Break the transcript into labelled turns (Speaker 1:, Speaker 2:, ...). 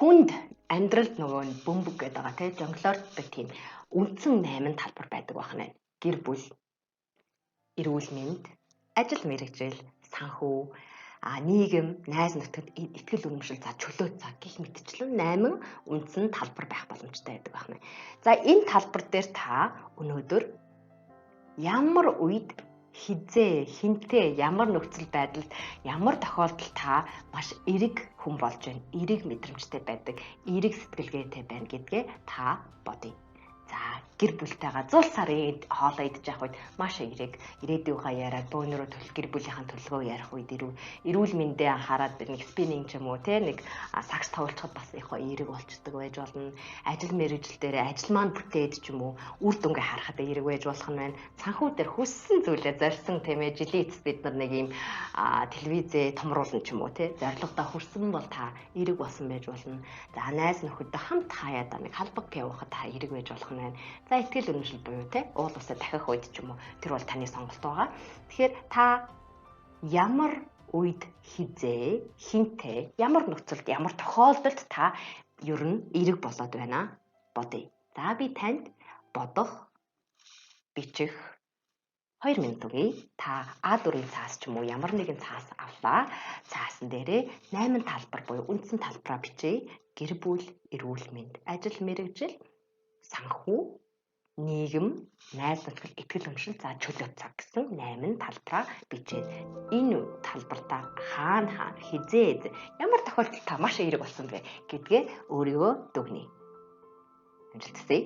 Speaker 1: Хүнд амьдралд нөгөө нь бөмбөг гэдэг байгаа тий жонглоорддог тийм үндсэн 8 талбар байдаг байна. Гэр бүл, эрүүл мэнд, ажил мэргэжил, санхүү, нийгэм, найз нөхдөд, итгэл үнэмшил, за чөлөө цаг гэх мэтчлэн 8 үндсэн талбар байх боломжтой байдаг байна. За энэ талбар дээр та өнөөдөр ямар үед хизээ, хинтээ, ямар нөхцөл байдалд, ямар тохиолдолд та маш эерэг хүн болж байна, эерэг мэдрэмжтэй байдаг, эерэг сэтгэлгээтэй байна гэдгээ та бодъё. За гэр бүлтэйгээ зул сарын хоолоо идэж явах үед маш эерэг, ирээдүйнхаа яриад бөөнөрөө төл гэр бүлийнхэн төлгөө ярих үед эрүүл мэндээ анхаарад нэг спиннинг ч юм уу те нэг сагс тоглолцоход бас их эерэг болчдөг байж болно. Ажил мэргэжил дээр ажил маань бүтээд ч юм уу үр дүнгээ харахад эерэг байж болох нь байна. Санхүү дээр хүссэн зүйлээ зорьсон тийм ээ жилийн эцэст бид нар нэг юм телевизээ томруулна ч юм уу те зорилгодоо хүрсэн бол та эерэг болсон байж болно. За найз нөхөдөө хамт хаяада нэг халбаг явахад та эерэг байж болох нь байна. За итгэл үнэмшил буюу те уул усаа дахих үед ч юм уу тэр бол таны сонголт байгаа. Тэгэхээр та ямар үед хизээ, хинтээ, ямар нөхцөлд, ямар тохиолдолд та ер нь эерэг болоод байна бодъё. За би танд бодох, бичих 2 минут өгье. Та А4-ийн цаас ч юм уу ямар нэгэн цаас авлаа. Цаасан дээрээ 8 талбар буюу үндсэн талбараа бичээ. Гэр бүл, эрүүл мэнд, ажил мэргэжил, санхүү, нийгэм, найз нөхөд, итгэл үнэмшил, за чөлөө цаг гэсэн 8 талбараа бичээд энэ талбартаа хаана хаана хизээ ямар тохиолдолд та маш эерэг болсон бэ гэдгээ өөрийгөө дүгнэе. Амжилт хүсье.